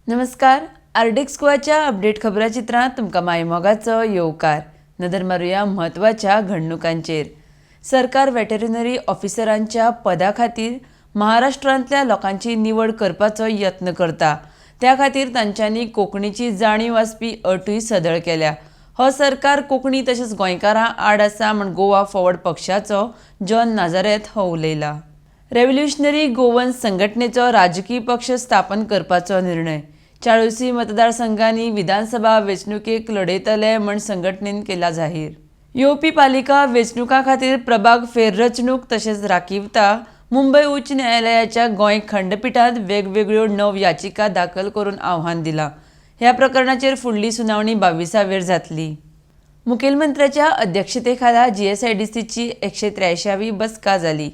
नमस्कार, RDX गोवाच्या update खबराचित्रांत तुमकां मायमोगाचो येवकार. नदर मारुया म्हत्वाच्या घडणुकांचेर. सरकार वेटरिनरी ऑफिसरांच्या पदा खातीर महाराष्ट्रांतल्या लोकांची निवड करपाचो यत्न करता. त्या खातीर तांच्यांनी कोंकणीची जाणीव आसपी अटूय सदळ केल्या. हो सरकार कोंकणी तशेंच गोंयकारां आड आसा म्हूण गोवा फॉरवर्ड पक्षाचो जॉन नाझारेथ हो उलयला. रेव्होल्युशनरी गोवन संघटनेचो राजकीय पक्ष स्थापन करपाचो निर्णय. 40 मतदारसंघांनी विधानसभा वेंचणुकेक लढयतले म्हूण संघटनेन केला जाहीर. येवपी पालिका वेंचणुकां खातीर प्रभाग फेररचणूक तशेंच राखीवता. मुंबय उच्च न्यायालयाच्या गोंय खंडपिठांत वेगवेगळ्यो 9 याचिका दाखल करून आव्हान दिलां. ह्या प्रकरणाचेर फुडली सुनावणी 22वेर जातली. मुखेलमंत्र्याच्या अध्यक्षतेखाला जीएसआयडीसीची 183वी बसका जाली.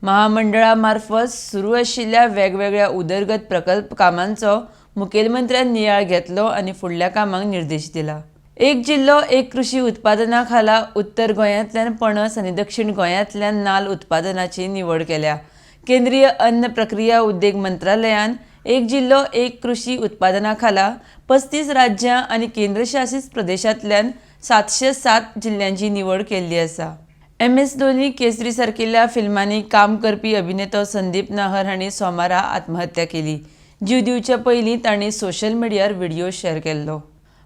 महामंडळा मार्फत सुरू आशिल्ल्या वेगवेगळ्या उदरगत प्रकल्प कामांचो मुखेलमंत्र्यान नियाळ घेतलो आनी फुडल्या कामांक निर्देश दिला. एक जिल्लो एक कृशी उत्पादना खाला उत्तर गोंयांतल्यान पणस आनी दक्षिण गोंयांतल्यान नाल उत्पादनाची निवड केल्या. केंद्रीय अन्न प्रक्रिया उद्देग मंत्रालयान एक जिल्लो एक कृशी उत्पादना खाला 35 राज्यां आनी केंद्रशासीत प्रदेशांतल्यान 707 जिल्ल्यांची निवड केल्ली आसा. एम.एस. धोनी, केसरी सारकिल्ल्या फिल्मांनी काम करपी अभिनेतो संदीप नाहर हांणी सोमारा आत्महत्या केली. जीव दिवचे पयलीं तांणी सोशल मिडियार व्हिडिओ शेअर केल्लो.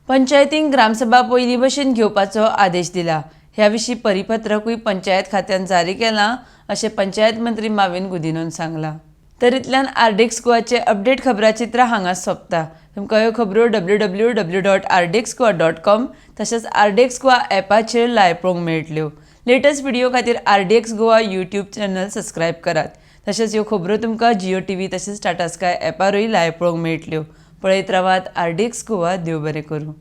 पंचायतींक ग्रामसभा पयलीं भशेन घेवपाचो आदेश दिला. ह्या विशीं परिपत्रकूय पंचायत खात्यान जारी केलां अशें पंचायत मंत्री माविन गुदिनोन सांगलां. तर इतल्यान आरडीएक्स गोवाचे अपडेट खबराचित्र हांगा सोंपता. तुमकां ह्यो खबरो www.rdxgoa.com तशेंच आरडीएक्स गोवा ॲपाचेर लायव्ह पळोवंक मेळटल्यो. लेटस्ट व्हिडिओ खातीर RDX Goa YouTube channel subscribe करात. तशेंच ह्यो खबरो तुमकां जियो टीव्ही तशेंच टाटा स्काय ॲपारूय लायव्ह पळोवंक मेळटल्यो. पळयत रावात आरडीएक्स गोवा. देव बरें करूं.